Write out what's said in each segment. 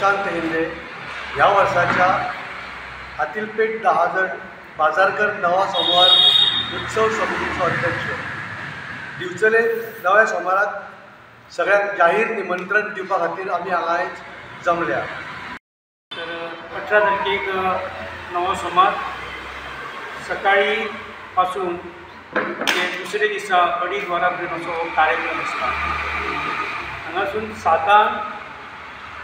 प्रशांत हिंदे ह्या वर्साच्या आतिलपेठ 10 जण बाजारकर नवा सोमवार उत्सव समितीचो अध्यक्ष। दिवचले नव्या सोमाराक सगळ्यांक जाहीर निमंत्रण दिवपा खातीर आमी हांगा आयज जमल्या। तर 18 तारखेक नवो सोमार सकाळी पासून ते दुसरे दिसा 2.5 वरां पर्यंत असो कार्यक्रम आसता। हांगासून 7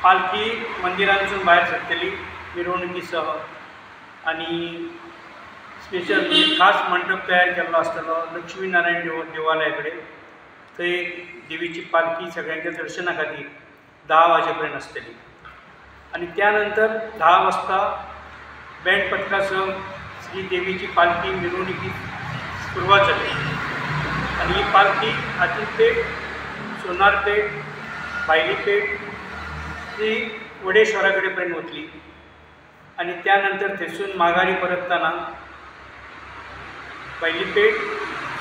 पालखी मंदिरांतसून भायर सरतली मिरवणुकीसह आनी स्पेशल खास मंडप तयार केल्लो आसतलो लक्ष्मी नारायण देवालया कडेन। थंय देवीची पालखी सगळ्यांच्या दर्शना खातीर 10 वाजे पर्यंत आसतली आनी त्या नंतर 10 वाजता बँड पथकासह श्री देवीची पालखी मिरवणुकी सुरवात जाली आनी ही पालखी आतिलपेठ, सोनारपेठ, भायलीपेठ ती वडेश्वरा कडेन पर्यंत वतली आनी त्या नंतर थंयसून माघारी परततना भायलीपेठ,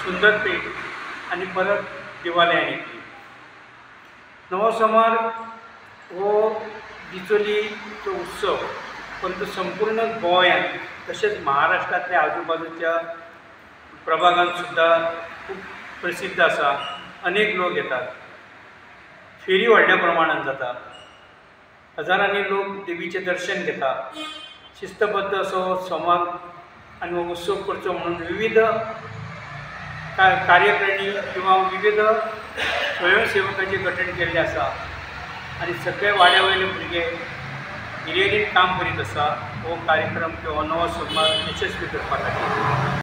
सुंदरपेठ आनी परत देवालयान येतली। नवो सोमार हो डिचोलीचो उत्सव परंतु संपूर्ण गोंयांत तशेंच महाराष्ट्रांतल्या आजूबाजूच्या प्रभागांत सुद्दां खूब प्रसिद्ध आसा। अनेक लोक येतात, फेरी व्हडल्या प्रमाणान जाता, हजारांनी लोक देवीचें दर्शन घेता। शिस्तबद्ध असो सोमार आनी हो उत्सव करचो म्हणून विविध कार्यकर्णी किंवा विविध स्वयंसेवकाचें गठन केल्लें आसा आनी सगळे वाड्या वयले भुरगे हिरिरीन काम करीत आसा हो कार्यक्रम किंवा नवो सोमार यशस्वी करपा खातीर।